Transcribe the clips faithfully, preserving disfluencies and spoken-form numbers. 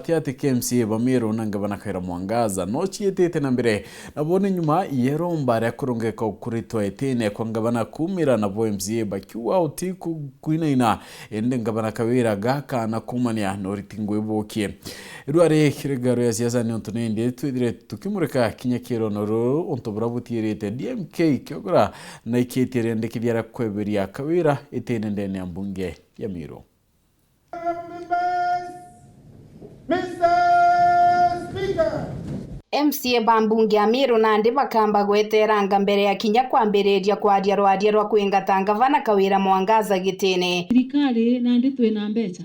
Ati ati ki M C A ba Meru na ngavana Kawira Mwangaza no ciitite na mbere, na bo ni nyuma ya iromba ria kurungika ukuritwa itine kwa ngavana kumira, na bo M C A bakiuga uti ku-, kwinaina, indi ngavana Kawira gakana kumania na uriti ngwi bukie. Rwari kirigaro ya siasa ni untu nindi twithire tukimurika kinya kirono ruru, untu buria butiirite D M K Kiogora na ikitie riandikithia ria kweberia Kawira itine ndene ya mbunge ya Meru. M C A ba mbunge ya Meru nandi bakamba gweteranga mbere ya kinya kwambiriria kwaria rwaria rwa kwingata ngavana Kawira Mwangaza gitine. Thirikari nandi twina mbeca,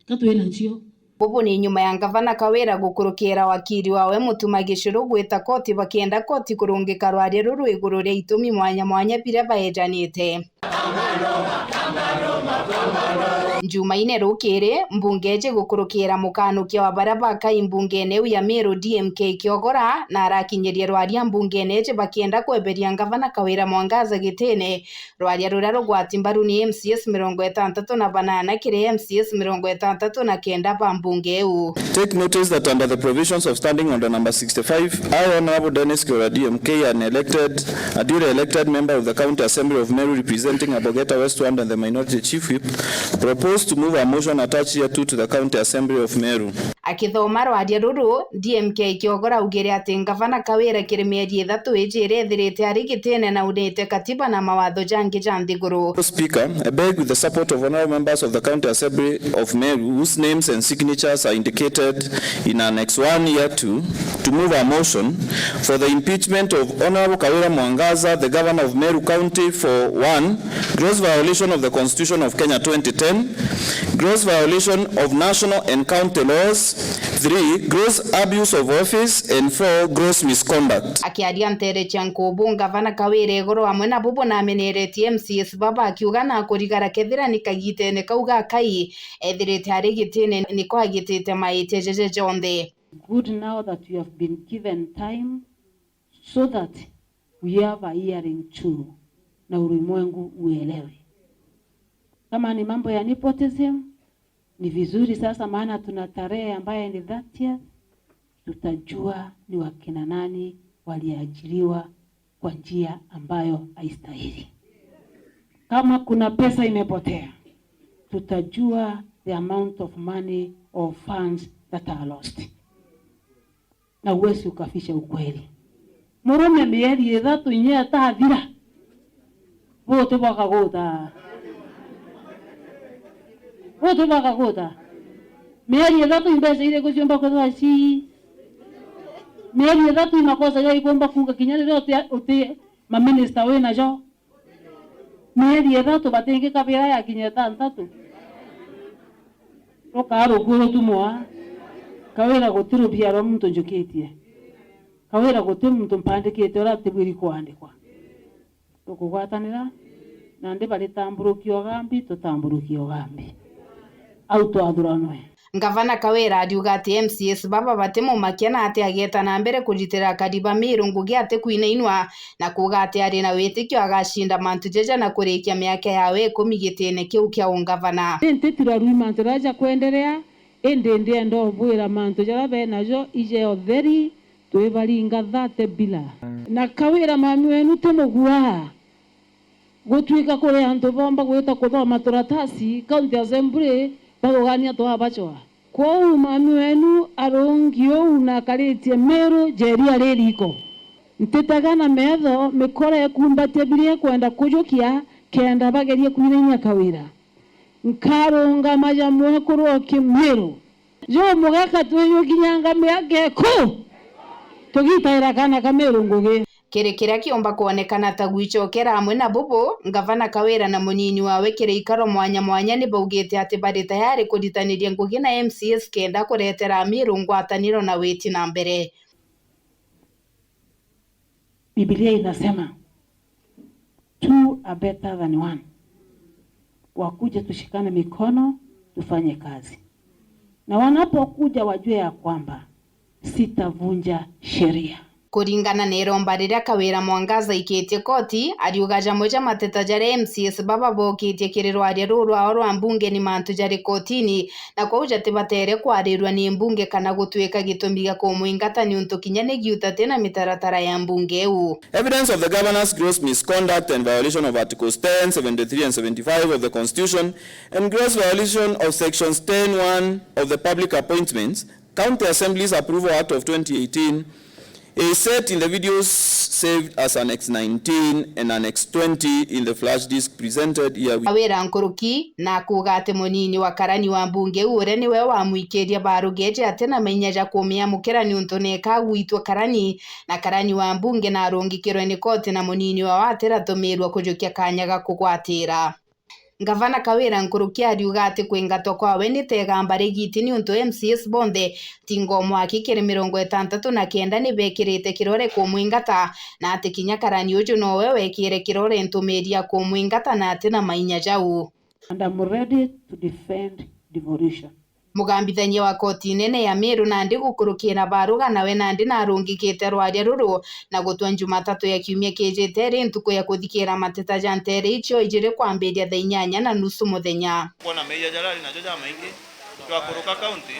ka twinacio. Bubu ni nyuma ya ngavana Kawira gukurukira wakiri wawe Mutuma Gichuru gwita koti bakienda koti kurungika rwaria ruru iguru ria itumi mwanya mwanya biria baejanite. Njumaine rukiri, mbunge iji gukurukira mukanukia wa baria bakai mbungene iu ya Meru D M K Kiogora, na arakinyirie rwaria mbungene iji bakienda kweberia ngavana Kawira Mwangaza gitine. Rwaria ruria rugwati mbaru ni M C As mirongo itantatu na banana kiri M C As mirongo itantatu na kenda ba mbunge iu. Take notice that under the provisions of Standing Order number sixty-five, I, Honorable Dennis Kiogora D M K, an elected, a duly elected member of the County Assembly of Meru representing Abogeta West one and the Minority Chief Whip, propose to move a motion attached here to, to the County Assembly of Meru. Akithoma rwaria ruru, D M K Kiogora augire ati ngavana Kawira kiri mieri ithatu iji iria ethirite ari gitine na aunite katiba na mawatho jangi ja nthiguru. Speaker, I beg with the support of honorable members of the County Assembly of Meru, whose names and signatures are indicated in Annex one, here two, to move a motion for the impeachment of Honorable Kawira Mwangaza, the Governor of Meru County, for one, gross violation of the Constitution of Kenya twenty ten, gross violation of national and county laws, three, gross abuse of office, and four, gross misconduct. Akiaria ntere cia nkubu, ngavana Kawira iguru amwe na bubu nameneretie M C As baba akiuga na kurigara kethira ni kagitene kau gakai ethirite ari gitine niko agitite maitia jeje jonthe. Good now that you have been given time so that we have a hearing too, na ulimwengu uelewe. Kama ni mambo ya nepotism, ni vizuri sasa, maana tuna tarehe ambaye ni thirtieth, tutajua ni wakina nani waliajiriwa kwa njia ambayo haistahili. Kama kuna pesa imepotea, tutajua the amount of money or funds that are lost. Na uwezi ukaficha ukweli. Murume mieri ithatu inya itathira, buti bwakaguta. Buti bwakaguta. Mieri ithatu imbeca iriku ciumba kwithirwa ci? Mieri ithatu imakosa iria ikumba kuuga kinya riria uti, uti maminista winajo. Mieri ithatu batingikabira yakinya itantatu. Rukaa rukuu rutumwa. Kawira guti rubia rwa muntu njukitie. Kawira guti muntu mpandikite uria atibwiri kwandikwa. Tukugwatanira, nandi baritamburukia ugambi, tutamburukie ugambi. Au twathuranwe. Ngavana Kawira ariuga ati M C As baba batimumakia na ati ageeta na mbere kuritira akari ba Meru ngugi atikwinainwa, na kuuga ati ari na witikio agacinda mantu jaja na kurikia miaka yawe ikumi gitine kiu kia ungavana. Ni ntitirwa rwi mantu jaria ja kwenderea, indi ndienda ubwira mantu jaria benajo ije utheri, twibaringa thate bila. Na Kawira mami wenu ti mugua. Gutwika kuri antu bomba gwita kuthoma turatasi, County Assembly, barugania twabacwa. Kwou mami wenu arungi uu na akaritie Meru njeri ari riko. Ntitega na metho mikora ikumbatia biria ikwenda kujukia kenda bagerie kwinainia Kawira. Nkarungama ja mwekuru o Kimiru. Jumugaka twijukinyanga miaka iku, tugitaira kana ka Meru ngugi. Kiri kiria kiumba kwonekana ta gwicokera amwe na bubu, Ngavana Kawira na munini wawe kiri ikaro mwanya mwanya ni baugite ati bari tayari kuritaniria ngugi na M C As kenda kuretera Amiru ngwataniro na witi na mbere. Biblia inasema, "Two are better than one." Wakuje tushikane mikono, tufanye kazi. Na wanapokuja wajue ya kwamba sitavunja sheria. Kuringana na iromba riria Kawira Mwangaza aikitie koti, ariuga jamwe ja mateta jaria M C As baba bokitie kiri rwaria ruu rwao rwa mbunge ni mantu jari kotini, na kwou jatibatere kwarirua ni mbunge kana gutwika gitumi gia kumwingata niuntu kinya ni giuta tina mitaratara ya mbunge iu. Evidence of the governor's gross misconduct and violation of Articles ten, seventy-three and seventy-five of the Constitution and gross violation of Sections ten one of the Public Appointments, County Assembly's Approval Act of twenty eighteen is set in the videos saved as Annex nineteen and Annex twenty in the flash disk presented here with. Kawira nkuruki na kuuga ati munini wa karani wa mbunge iu uria niwe wamwikirie barugeje ati na mainya ja kumiamukira niuntu neka agwitwe karani, na karani wa mbunge na arungikirwe ni koti na munini wao atiratumirwa kujukia kanya ga kugwatira. Ngavana Kawira nkuruki ariuga ati kwingatwa kwawe ni tegamba rigiti niuntu M C As bonthe ti ngomwaki kiri mirongo itantatu na kenda ni bekirite kirore kumwingata, na ati kinya karani uju nowe wekire kirore ntumiri ya kumwingata na ati na mainya jau. And I'm ready to defend devolution. Mugambithania wa koti nene ya Meru nandi gukurukira baruga nawe nandi narungikite rwaria ruru na gutwa Jumatatu ya kiumia kijite iri ntuku ya kuthikira mateta ja ntere icio ijiri kwambiria thaa inyanya na nusu muthenya. Kwona meeyia jaria ari najo jamaingi, twakuruka kaunti,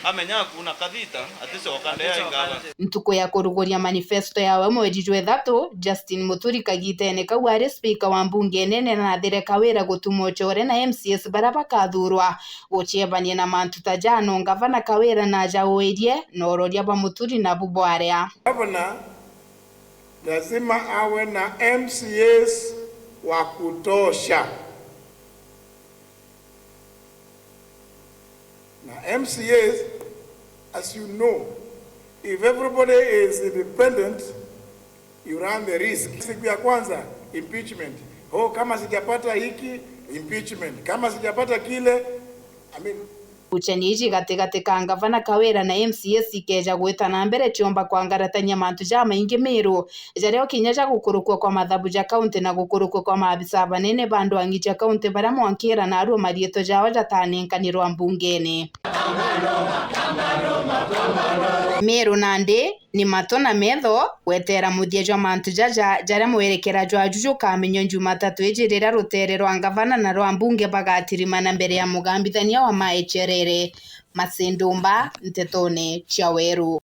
amenya akuuna kathita, aticoka ndea ingaba. Ntuku ya kuruguria manifesto yawe mweri jwa ithatu, Justin Muturi kagitene kau ari spika wa mbunge nene na athire Kawira gutuma ucore na M C As baria bakathurwa guciebania na mantu ta jano. Ngavana Kawira na ajauirie na uroria bwa Muturi nabu bwaria. Governor lazima awe na M C As wa kutosha. Na M C As, as you know, if everybody is independent, you run the risk. Siku ya kwanza, impeachment. Oh, kama sijapata hiki, impeachment. Kama sijapata kile, I mean, Gucania iji gatigati ka ngavana Kawira na M C As ikeja gwita na mbere ciomba kwangaratania mantu jamaingi Meru, jario kinya ja gukurukua kwa mathabu ja kaunti na gukurukua kwa maabisa banene ba ndwang'i ja kaunti baria mwankira narua mariitwa jao jatanenkanirwa mbungene. Meru nandi ni mato na metho gwetera muthia jwa mantu jaja jaria mwerekera jwaju jukamenywa Jumatatu iji riria rutere rwa ngavana na rwa mbunge bagatirimana mbere ya mugambithania wa maecherere. Masindumba ntetone cia Weru.